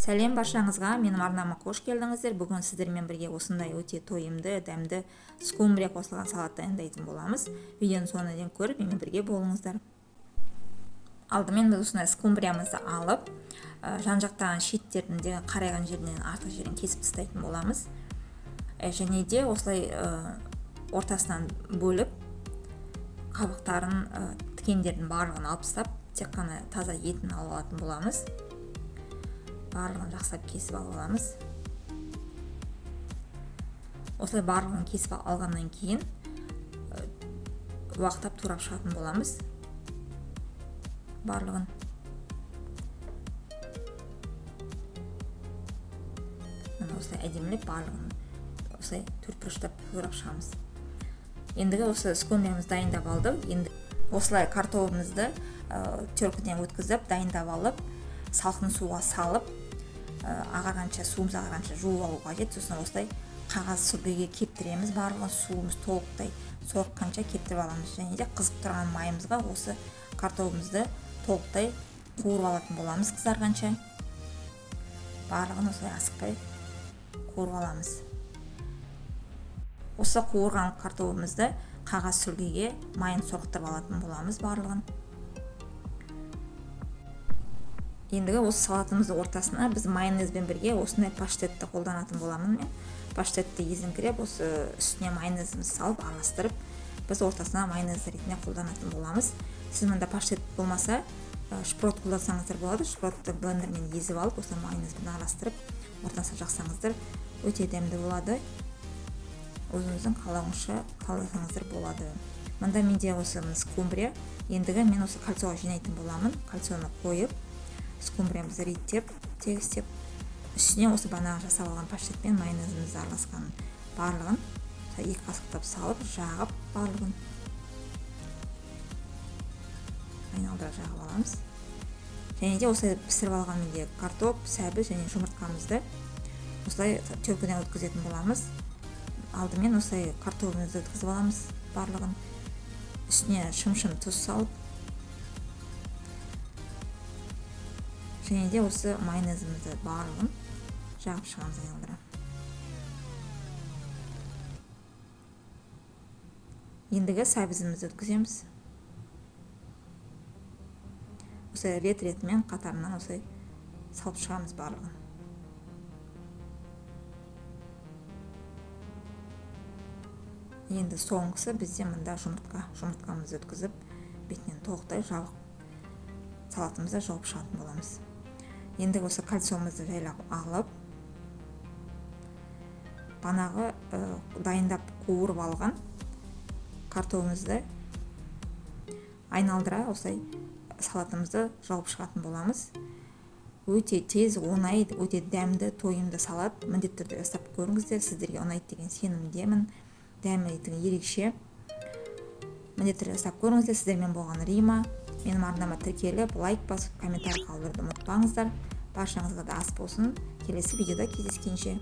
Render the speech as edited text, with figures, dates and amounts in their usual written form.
Сәлем баршаңызға, менің арнама қош келдіңіздер. Бүгін сіздермен бірге осындай өте тойымды, дәмді скумбрия қосылған салат дайындайтын боламыз. Видеоның соңына дейін көріп, менімен бірге болыңыздар. Алдымен біз осындай скумбриямызды алып, жан-жақтан шеттерінде қарайған жерінен артық жерін кесіп тастайтын боламыз. Және де осылай ортасынан бөліп, қабықтарын, тікендердің барлығын алып тастап, тек қана таза етін алып алатын боламыз. Барлығын жақсылап кесіп алып аламыз. Осылай барлығын кесіп алғаннан кейін уақтап турап шығатын боламыз. Барлығын. Міне осылай әдемілеп барлығын осылай төрт бұрыштап турап шығамыз. Ендігі осы скумбриямызды дайындап алдық. Енді осылай картобымызды теркіден өткізіп дайындап алып, салқын суға салып, ағарғанша, суымыз ағарғанша жуып алу қажет. Сосын осылай қағаз сүлгіге кептіреміз, барлығын суымыз толықтай сорыққанша кептіріп аламыз. Және де қызып тұрған майымызға осы картобымызды толықтай қуырып алатын боламыз қызарғанша. Барлығын осылай асықпай қуырып аламыз. Осы қуырған картобымызды қағаз сүлгіге майын сорықтырып алатын боламыз барлығын. Ендігі осы салатымыздың ортасына біз майонезбен бірге осындай паштетті қолданатын боламын мен. Паштетті езіңкіреп, осы үстіне майонезімізді салып араластырып, біз ортасына майонез ретінде қолданатын боламыз. Сіз мында паштет болмаса, шпрот қолдансаңыздар болады. Шпротты блендермен езіп алып, осылай майонезбен араластырып, ортасына жақсаңыздар өте дәмді болады. Өзіңіздің қалауыңызша қаласаңыздар болады. Мында менде осы скумбрия. Ендігі мен осы кольцоға жинайтын боламын. Кольцоны қойып, скумбриямызды реттеп, тегістеп, үстіне осы банағы жасап алған паштетпен майонезімізді араласқан барлығын екі қасықтап салып, жағып, барлығын айналдыра жағып аламыз. Және де осылай пісіріп алған менде картоп, сәбіз және жұмыртқамызды осылай теркіден өткізетін боламыз. Алдымен осылай картобымызды өткізіп аламыз барлығын. Үстіне шым-шым тұз салып, және де осы майонезімізді барлығын жағып шығамыз айналдыра. Ендігі сәбізімізді өткіземіз. Осылай рет-ретімен қатарынан осылай салып шығамыз барлығын. Енді соңғысы бізде мында жұмыртқа. Жұмыртқамызды өткізіп, бетінен толықтай жабық салатымызды жауып шығатын боламыз. Енді осы кольцомызды жайлап алып, банағы дайындап қуырып алған картобымызды айналдыра осылай салатымызды жауып шығатын боламыз. Өте тез, оңай, өте дәмді, тойымды салат. Міндетті түрде жасап көріңіздер, сіздерге ұнайды деген сенімдемін. Дәмі ерекше. Міндетті түрде жасап көріңіздер. Сіздермен болған Рима. Менің арнама тіркеліп, лайк басып, комментарий қалдыруды ұмытпаңыздар. Баршаңызға да ас болсын. Келесі видеода кездескенше.